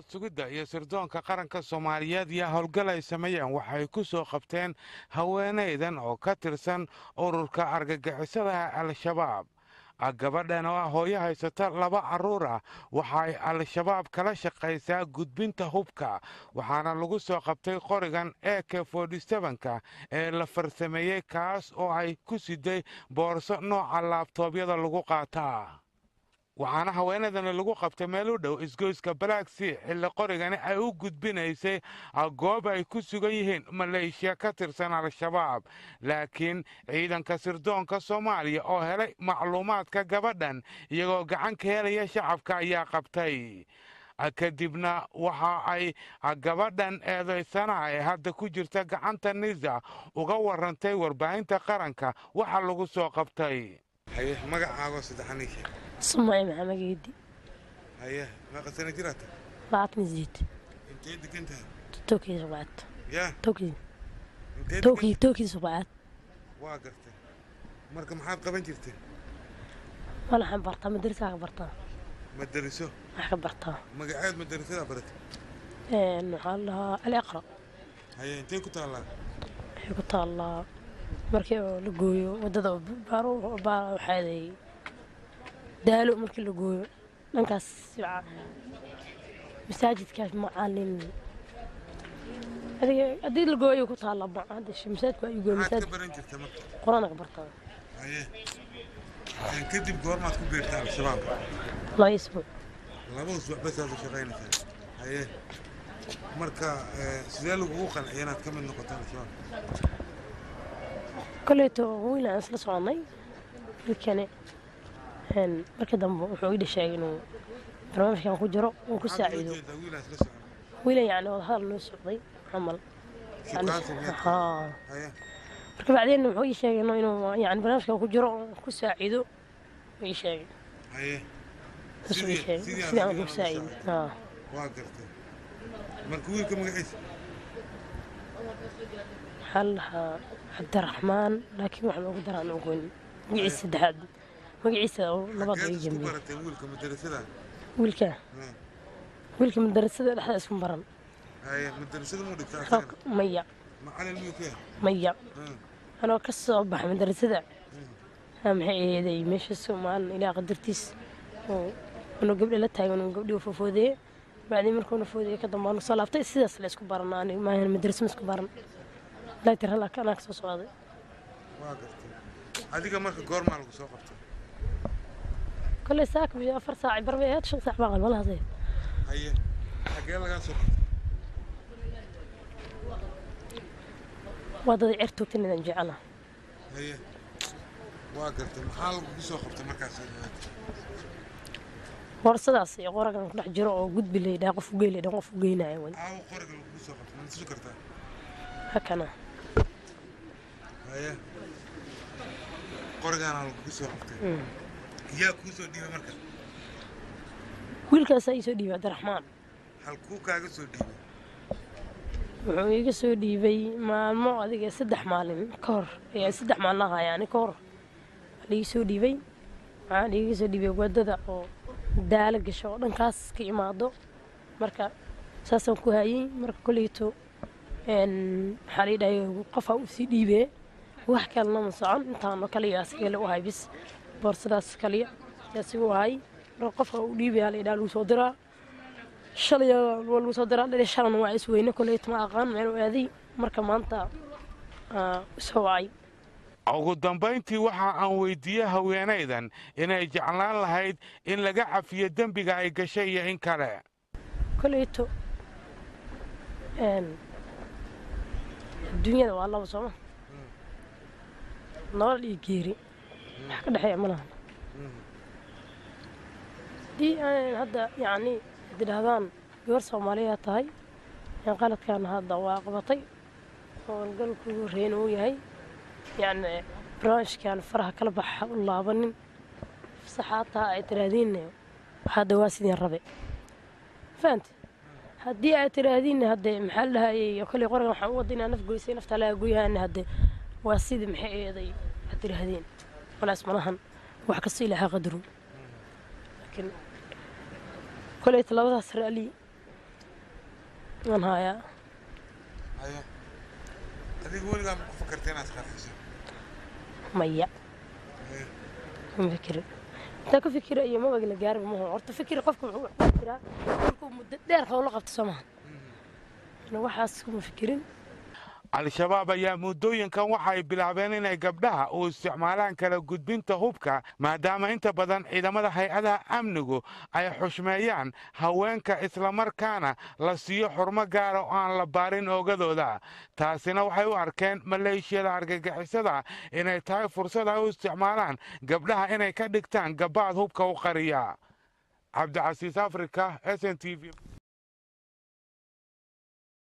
Sugidda iyo sirdoonka qaranka Soomaaliyeed iyo howlgal ay sameeyeen waxay ku soo qabteen haweenaydan oo ka tirsan ururka argagixisadaha Al-Shabaab. Gabadhan oo ah hooyo haysata 2 carruur ah waxay Al-Shabaab kala shaqaysaa gudbinta hubka, waxaana lagu soo qabtay qorigan AK 47-ka ee la farsameeyey, kaas oo ay ku siday boorso nooca laabtoobyada lagu qaataa. Waxaana haweenaydani lagu qabtay meel u dhow isgoyska Balaagsii xilli qorigani ay u gudbinaysay goob ay ku sugan yihiin maleeshiya ka tirsan Al-Shabaab. Laakiin ciidanka sirdoonka Soomaaliya oo helay macluumaadka gabadhan iyagoo gacan ka helaya shacabka ayaa qabtay. Kadibna waxa ay gabadhan eedaysanaha ee hadda ku jirta gacanta NISA uga warantay warbaahinta qaranka waxa lagu soo qabtay. Magacaago saddexaniisha? Sumay Maxamed Geedi. Haye, meeqa sano jiraata? 28. Intee degan tahay? Tokyo Subaad. Yaa? Tokyo. Intee? Tokyo, Tokyo Subaad. Waa gartay. Marka maxaad qaban jirtay? Waxaan bartaa madrasa, ka bartaa. Madariso? Wax ka bartaa. Magaceed madarasada baratay? Waxaa la dhahaa Al-Iqra. Haye, intee ku taallaa? Waxay ku taallaa markii oo la gooyo waddada baaro waxaaday Daalo, markii la gooyo dhankaas masaajidkaas macalin adiga haddii la gooyo ku taalla hadda masaajidku ay gooyo. Maxaad masaajid ka baran jirtay marka? Qur-aan ka bartaa. Haye, kadib goormaad ku biirtay Al-Shabaab? 2 isbuuc. 2 usbuuc bas aad u shaqaynaysaa. Haye, marka sidee lagugu qanciyay inaad ka mid noqoto Al-Shabaab? Koleyto wiil aan isla soconnay, wiilkani markii dambe wuxuu ii sheegay inuu barnaamijkan ku jiro uu ku Maxaad ula saaciido. jeedaa wiil aad isla socon? Wiilan yacni wada hadal noo socday camal. Shukaansi miyaad? Haa. Haye. Marka bacdeen wuxuu ii sheegay inuu yacni barnaamijkan ku jiro oo ku saaciido uu ii sheegay. Haye. Saasuu ii sheegay sidii sidii aan aad ku saaciido, haa. Waa gartay. Marka wiilka magaciisa? Waxaa la dhahaa Cabdiraxmaan, laakiin wax loogu daraan ogoyn magaciisa saddexaad, magaciisa oo labaad Xageed iga isku jambiye. baratay wiilka madarasada? Wiilka? Wiilka madarasada dhexda isku baran. Haye, madarasada muu dhigtaa asagana? Maya. Macalin miyuu ka yahay? Maya. Anoo ka soo baxay madarasada maxay aheeday meesha Soomaal ilaa qadartiis oo anoo gabdha la taagan oo gabdhii fofoodeeye, bacdii markuuna foodeeye ka dambe aanu soo laabtay, sidaas la isku baranaa. Aniga maahan madarasa ma isku baran, laakiin halka anaa ka soo socday. Waa gartay. Adiga marka goormaa lagu soo qabtay? Kolley saaka 4 saac bar bay ahayd, 5 saac baa qalbalahaas ahayd. Haye, xagee lagaa soo qabtay? Waa dad cer toogtan inaan jecelaha. Haye, waa gartay. Maxaa lagugu soo qabtay markaas aad ogaatay? Boorsadaas iyo qoragan ku dhex jiro oo gudbi la yidhaha, qof u geyn la yidhaha, qof u geynaayo way. Aawo qoriga lagugu soo qabtay, ma tusi kartaa? Hakana. Haye, qorigaana lagugu soo qabtay. Yaa kuu soo dhiibay marka? Wiilkaasaa ii soo dhiibay, Cabdiraxmaan. Halkuu kaaga soo dhiibay? Wuxuu iiga soo dhiibay maalmo adiga 3 maalin ka hor, ayaa 3 maalin ahaa yani ka hor liiga soo dhiibay. Waxaa liiga soo dhiibay wadada oo Daalo gasho oo dhankaas ka imaado. Marka saasaan ku hayay. Marka kolleyto waxaa la dhahay qofaa usii dhiibee, wax kalena ma socon, intaanoo kaliya asiga le u hay, bis boorsadaas kaliya asiga u hay. Marka qofka u dhiibaya la yidhaha lagu soo diraa shalay, waa lagu soo diraa dhali shalan, waa isweyne. Kolleyto ma aqaan meel u aaday, marka maanta soo wacay. Ugu dambayntii waxa aan weydiiyey haweenaydan inay jeclaan lahayd in laga cafiyo dembiga ay gashay iyo in kale. Kolleyto adduunyada waa laba sooma, nolol iyo geeri, wax ka dhexeeya ma lahan. Haddii aan hadda yacni ad idhahdaan gabar Soomaaliyaa tahay, qaladkan hadda waa qabatay oo howlgalku ugu horreeyana uu yahay, yacni barnaamijkan faraha kala baxa u laabanin saxaataa ay tiraahdiinne, hadda waa sidii rabe fahante. Haddii ay tiraahdiinne hadde maxaa la dhahayay, kolley qorigan waxaan u wada inaa naf goysay, nafta laga goyhaane, hadde waa sidii maxay eeday aad tiraahdeen, walaas malahan, wax kasta ilaaha qadaru. Laakiin kolleyta labadaas ra'li Waan hayaa. Haye, adigu weligaa ma ku fakartay inaad qarxiso? Maya, ma fikirin. Intaan ka fikirayo maba la gaarba maho. Horta fikir qofka wuxuu wax ku fikiraa markuu muddo dheer howlo qabto, soo maha? Waxaas kuma fikirin. Al-Shabaab ayaa muddooyinkan waxay bilaabeen inay gabdhaha u isticmaalaan kala gudbinta hubka, maadaama inta badan ciidamada hay-adaha amnigu ay xushmeeyaan haweenka, islamarkaana la siiyo xurmo gaara oo aan la baarin oogadooda. Taasina waxay u arkeen maleeshiyada argagixisada inay tahay fursad ay u isticmaalaan gabdhaha inay ka dhigtaan gabaad hubka u qariya. Cabdicasiis Africa, S N T V.